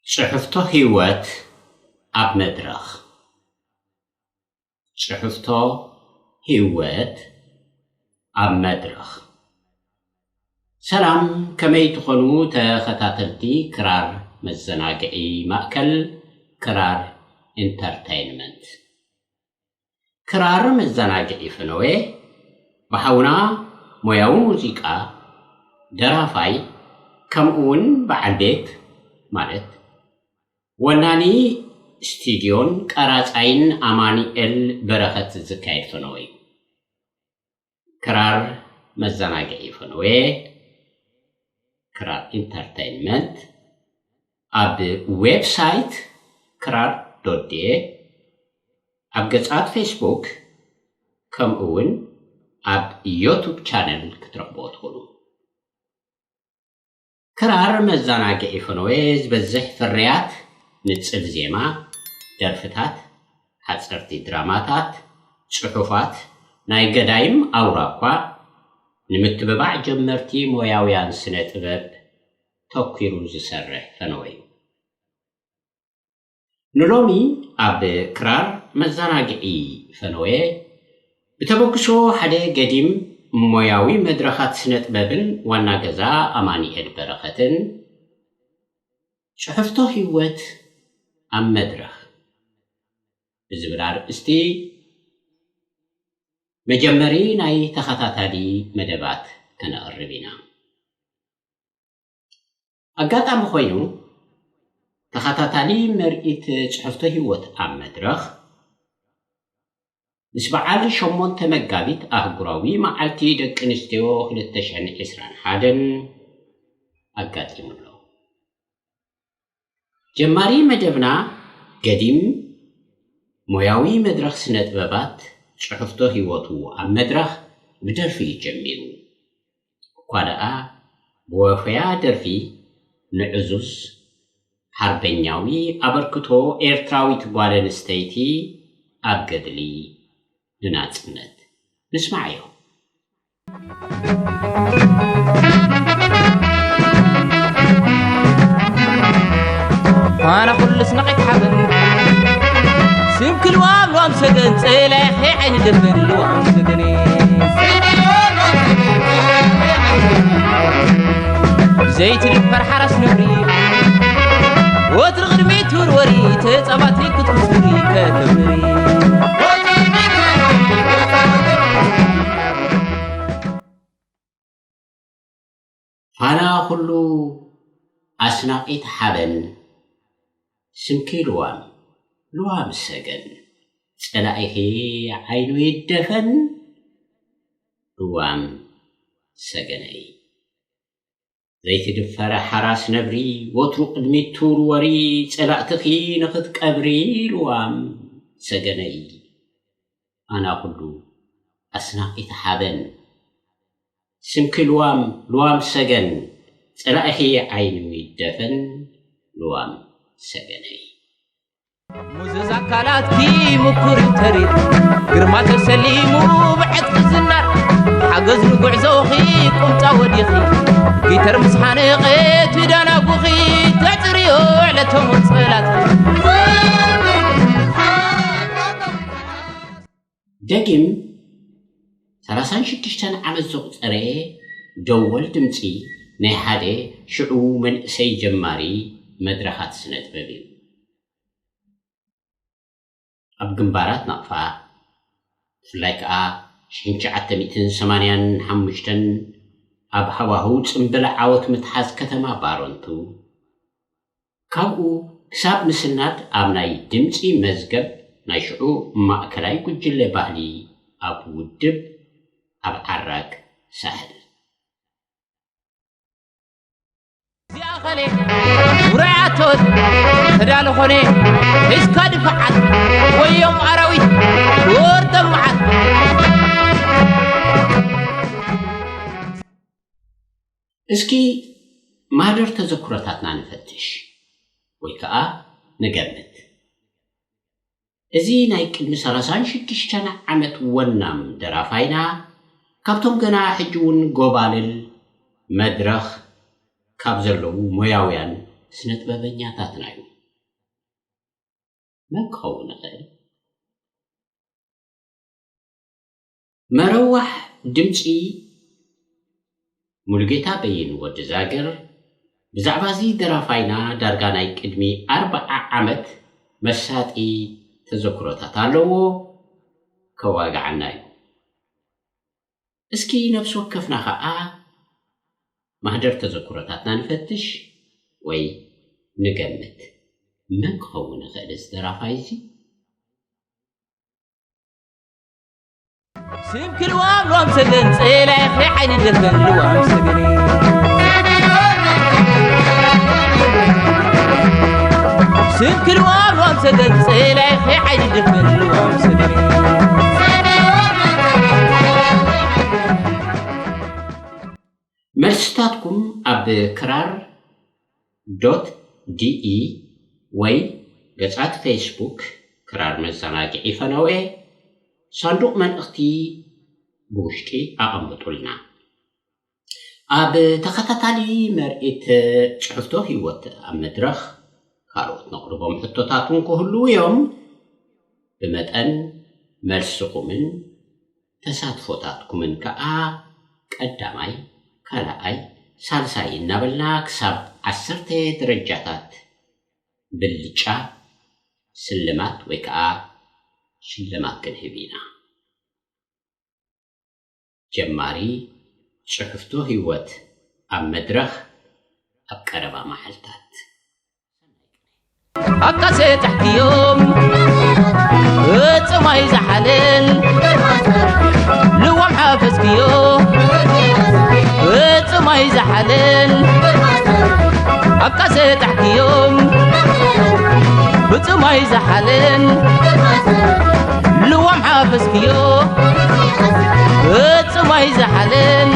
ጽሕፍቶ ህይወት ኣብ መድረኽ። ጽሕፍቶ ህይወት ኣብ መድረኽ። ሰላም፣ ከመይ ትኾኑ ተኸታተልቲ ክራር መዘናግዒ ማእከል ክራር ኢንተርተይንመንት? ክራር መዘናግዒ ፈነወ ብሓውና ሞያዊ ሙዚቃ፣ ደራፋይ፣ ከምኡ እውን በዓል ቤት ማለት ወናኒ ስቱድዮን ቀራጻይን ኣማኑኤል በረኸት ዝካየድ ፈነወ እዩ። ክራር መዘናግዒ ፈነወ፣ ክራር ኢንተርተይንመንት፣ ኣብ ዌብሳይት ክራር ዶት ዴ፣ ኣብ ገጻት ፌስቡክ፣ ከምኡ እውን ኣብ ዮቱብ ቻነል ክትረኽብዎ ትኽእሉ። ክራር መዘናግዒ ፈነወ ዝበዝሕ ፍርያት፣ ንጽል ዜማ፣ ደርፍታት፣ ሓጸርቲ ድራማታት፣ ጽሑፋት፣ ናይ ገዳይም ኣውራ እኳ ንምትብባዕ ጀመርቲ ሞያውያን ስነ ጥበብ ተኲሩ ዝሰርሕ ፈነወ እዩ። ንሎሚ ኣብ ክራር መዘናግዒ ፈነወ ብተበግሶ ሓደ ገዲም ሞያዊ መድረኻት ስነ ጥበብን ዋና ገዛ ኣማኑኤል በረኸትን ጽሕፍቶ ህይወት ኣብ መድረኽ ብዝብል ኣርእስቲ መጀመሪ ናይ ተኸታታሊ መደባት ከነቕርብ ኢና። ኣጋጣሚ ኮይኑ ተኸታታሊ ምርኢት ጽሕፍቶ ህይወት ኣብ መድረኽ ምስ በዓል ሸሞንተ መጋቢት ኣህጉራዊ መዓልቲ ደቂ ኣንስትዮ ክልተ ሽሕን ዕስራን ሓደን ኣጋጢሙ ኣሎ። ጀማሪ መደብና ገዲም ሞያዊ መድረኽ ስነ ጥበባት ጽሕፍቶ ህይወቱ ኣብ መድረኽ ብደርፊ እዩ ጀሚሩ። እኳ ደኣ ብወፈያ ደርፊ ንዕዙዝ ሓርበኛዊ ኣበርክቶ ኤርትራዊት ጓል ኣንስተይቲ ኣብ ገድሊ ንናጽነት። ንስማዓዮ። ፋና ኩሉ ስነቕ ይትሓበን፣ ስምኪ ልዋም ልዋም ሰገን፣ ጸላኢኺ ዓይኒ ደፈን ልዋም ሰገን። ዘይትድፈር ሓራስ ነብሪ፣ ወትሪ ቅድሚት ትውርወሪ፣ ተጻባቲ ክትኩስሪ ከተምሪ። ፋና ኩሉ ኣስናቒት ሓበን፣ ስምኪ ልዋም፣ ልዋም ሰገን፣ ጸላኢኺ ዓይኑ ይደፈን፣ ልዋም ሰገነይ። ዘይትድፈረ ሓራስ ነብሪ፣ ወትሩ ቅድሚት ትውርወሪ፣ ጸላእትኺ ንኽትቀብሪ፣ ልዋም ሰገነይ። ኣና ኩሉ ኣስናቒት ሓበን፣ ስምኪ ልዋም፣ ልዋም ሰገን፣ ጸላኢኺ ዓይኑ ይደፈን፣ ልዋም ሰገነይ። ሙዝዝ ኣካላትኪ ምኩር እዩ ተሪር፣ ግርማ ተሰሊሙ ብዕጥቂ ዝናር፣ ሓገዝ ንጉዕዞኺ ቁምጣ ወዲኺ፣ ጊተር ምስ ሓነቐ ትዳናጉኺ፣ ተጽርዮ ዕለቶም ጸላት። ደጊም ሰላሳን ሽዱሽተን ዓመት ዘቑጸረ ደወል ድምጺ ናይ ሓደ ሽዑ መንእሰይ ጀማሪ መድረኻት ስነ ጥበብ እዩ። ኣብ ግንባራት ናቕፋ፣ ብፍላይ ከኣ ሽሕን ትሽዓተ ሚእትን ሰማንያን ሓሙሽተን ኣብ ሃዋህው ጽምብል ዓወት ምትሓዝ ከተማ ባረንቱ፣ ካብኡ ክሳብ ምስናድ ኣብ ናይ ድምጺ መዝገብ ናይ ሽዑ ማእከላይ ጉጅለ ባህሊ ኣብ ውድብ ኣብ ዓራግ ሳሕል። እዚኣ ኸሌ ውራይ ኣተወት ተዳለ ኾነ ሒዝካ ድፋዓት ወዮም ኣራዊት ወርደም መዓት። እስኪ ማህደር ተዘክሮታትና ንፈትሽ ወይ ከኣ ንገምት። እዚ ናይ ቅድሚ ሰላሳን ሽዱሽተን ዓመት ወናም ደራፋይና፣ ካብቶም ገና ሕጂ እውን ጎባልል መድረኽ ካብ ዘለዉ ሞያውያን ስነ ጥበበኛታትና እዩ። መን ክኸውን ይኽእል? መረዋሕ ድምፂ ሙሉጌታ በይን ወዲ ዛግር ብዛዕባ እዚ ደራፋይና ዳርጋ ናይ ቅድሚ ኣርብዓ ዓመት መሳጢ ተዘክሮታት ኣለዎ፣ ከዋግዓና እዩ። እስኪ ነፍሲ ወከፍና ኸዓ ማህደር ተዘክሮታትና ንፈትሽ ወይ ንገምት። መን ክኸውን ይኽእል እዚ ደራፋይ እዚ? ስም ክልዋም ሎም ሰገን ጸላይ ኸይ ዓይኒ ደፈን ልዋም ሰገን ስም ክልዋም ሎም ሰገን ጸላይ ኸይ ዓይኒ ደፈን ልዋም ሰገን መልስታትኩም ኣብ ክራር ዶት ዲኢ ወይ ገጻት ፌስቡክ ክራር መዘናግዒ ፈነወ ሳንዱቕ መልእኽቲ ብውሽጢ ኣቐምጡልና። ኣብ ተኸታታሊ መርኢት ጽሕፍቶ ህይወት ኣብ መድረኽ ካልኦት ነቕርቦም ሕቶታት እውን ክህልዉ እዮም። ብመጠን መልስኹምን ተሳትፎታትኩምን ከኣ ቀዳማይ፣ ካልኣይ፣ ሳልሳይ እናበልና ክሳብ ዓሰርተ ደረጃታት ብልጫ ስልማት ወይ ከኣ ሽልማት ክንህብ ኢና። ጀማሪ ጽሕፍቶ ህይወት ኣብ መድረኽ ኣብ ቀረባ መዓልታት። ኣካሰ ጻሕክዮም እጽማይ ዝሓለል ልዋም ሓፈዝክዮ እጽማይ ዝሓለል ኣካሰ ጻሕክዮም ብጽማይ ዝሓለል ልዋም ሓፈዝክዮ እጽማይ ዝሓለል